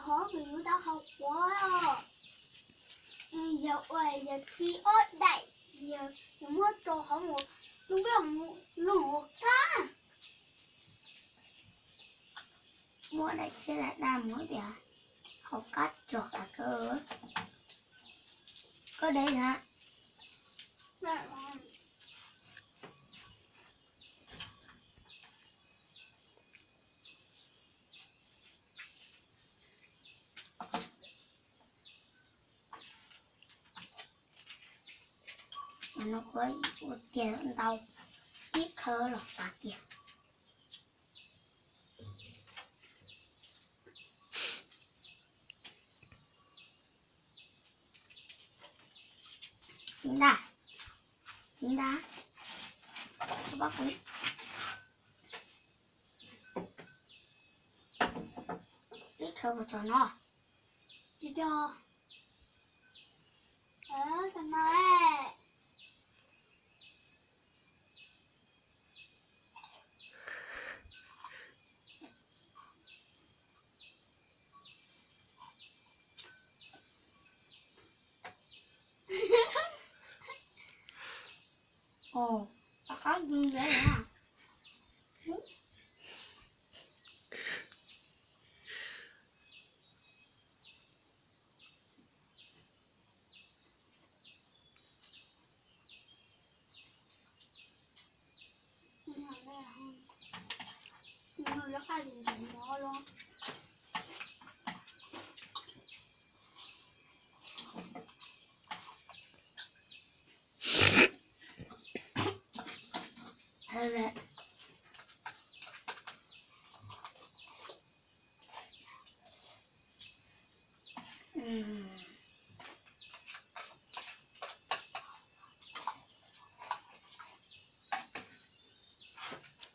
Hov kuv yuav tau hau quav os. Yog ua yog ci ob daim, yog muab rau hauv mus, lub npej mus lub mus qab. Muab daim txhiab daim daj mus tias hau qab tsuag kav kawg. Koj deb na. Mas no kuv ua tiag ntau, ib khawv los tas tiag. Txiv ntag, txiv ntag, koj pab kuv ib khawv puas txog no? Tsis txog. Tab no. Ov, rov qab ntawd na.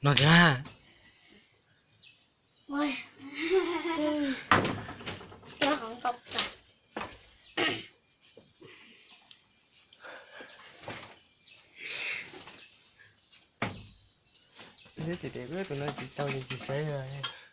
No thiab. Tsis tias tus no tsis txaus ces tsis saib os.